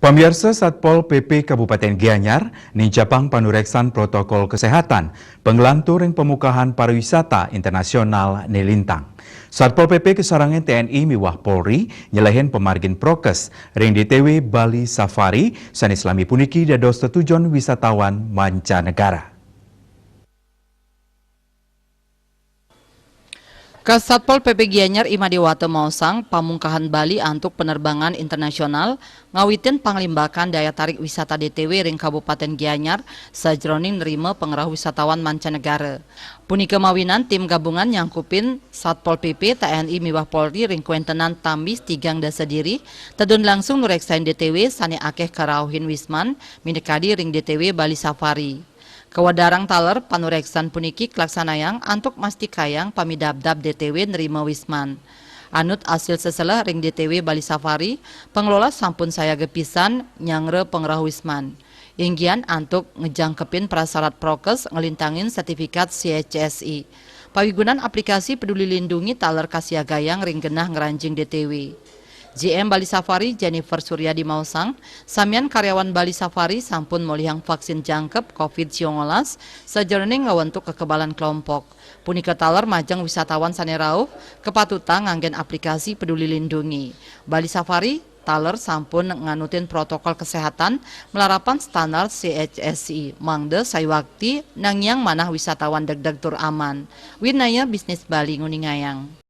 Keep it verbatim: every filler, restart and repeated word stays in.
Pamiarsa, Satpol P P Kabupaten Gianyar nincapang panureksan protokol kesehatan panglantur ring pamukahan pariwisata internasional ni Lintang. Satpol P P kasarengan T N I miwah Polri nyelehin pamargin prokes ring D T W Bali Safari sane salami puniki dados tetujon wisatawan mancanegara. Kasatpol P P Gianyar I Madewata maosang, pamungkahan Bali antuk penerbangan internasional ngawitin panglimbakan daya tarik wisata D T W ring Kabupaten Gianyar sajroning nerima pangrauh wisatawan mancanegara. Punika mawinan tim gabungan nyangkupin Satpol P P, T N I miwah Polri ring kwentenan tambih tigang dasa diri tedun langsung nureksain D T W sane akeh karauhin wisman, minakadi ring D T W Bali Safari. Kawedarang taler panureksan puniki kalaksanayang antuk mastikayang pamidabdab D T W nrima wisman. Anut asil seseleh ring D T W Bali Safari, pangelola sampun sayaga pisan nyanggra pangrauh wisman. Inggihan antuk ngejangkepin prasarat prokes nglintangin sertifikat C H S I. Pawigunan aplikasi Peduli Lindungi taler kasiagayang ring genah ngranjing D T W. G M Bali Safari, Jennifer Suryadi maosang, samian karyawan Bali Safari sampun molihang vaksin jangkep covid siongolas sajeroning ngwentuk kekebalan kelompok. Punika taler majeng wisatawan sane rauh kapatutang nganggen aplikasi Peduli Lindungi. Bali Safari taler sampun nganutin protokol kesehatan malarapan standar C H S I, mangda sayuakti nangiang manah wisatawan degdeg tur aman. Winaya Bisnis Bali nguningayang.